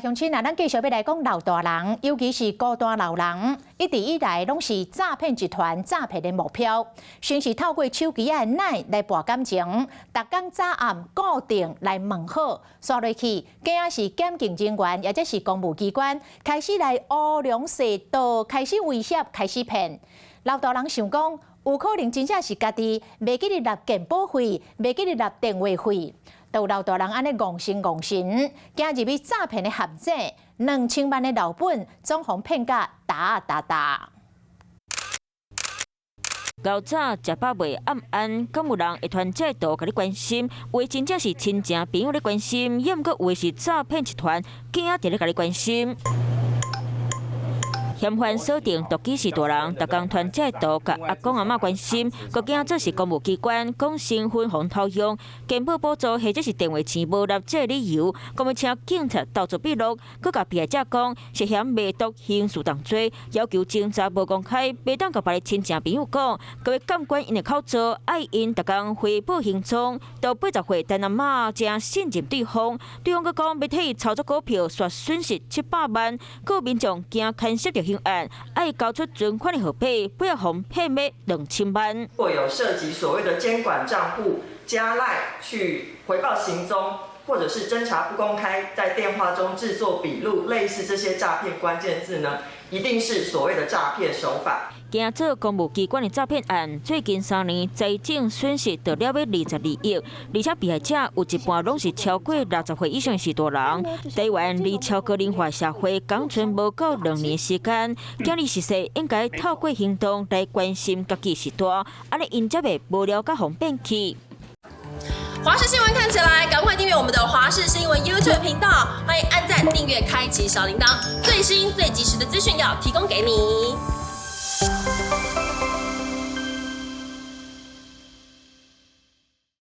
鄉親啊，咱繼續欲來講老大人，尤其是孤單老人，一直以來攏是詐騙集團詐騙的目標。先是透過手機仔的 LINE 來博感情，逐工早暗固定來問好，煞落去，驚是檢警人員，抑者是公務機關，開始來烏龍踅道，開始威脅，開始騙。老大人想講，有可能真正是家己袂記得納健保費，袂記得納電話費。都老大人按呢戇神戇神，行入去詐騙的陷阱，2000萬的老本總予騙甲焦焦焦。𠢕早食飽未暗按，敢有人會傳這圖共你關心？有的真正是親情朋友咧關心，抑毋過有的是詐騙集團，囝佇咧共你關心。嫌犯鎖定毒支是大人，逐工傳這圖共阿公阿嬤關心，閣驚做是公務機關，講身份予偷用，健保補助或者是電話錢無納這個理由，講欲請警察鬥做筆錄，閣共被害者講涉嫌賣毒刑事重罪，要求偵查無公開，袂當共別个親情朋友講，閣欲監管𪜶的口座，愛𪜶逐工匯報行蹤。都80歲陳阿嬤誠信任對方，對方閣講欲替伊操作股票，煞損失700萬，閣有民眾驚牽涉著刑案，愛交出存款的號碼，不要予騙欲2000萬。如果有涉及所謂的監管帳戶加 LINE 去回報行蹤，或者是偵查不公開，在電話中製作筆錄，類似這些詐騙關鍵字呢，一定是所謂的詐騙手法。驚做公務機關的詐騙案，最近3年財政損失就了欲22億，而且被害者有一半攏是超過60歲以上的序大人。台灣離超高齡化社會剛賰無夠2年時間，今日實際應該透過行動來關心家己序大，按呢𪜶才袂無聊佮予騙去。華視新聞看起來，趕快訂閱我們的華視新聞 YouTube 頻道，歡迎按讚、訂閱、開啟小鈴鐺，最新最及時的資訊要提供給你。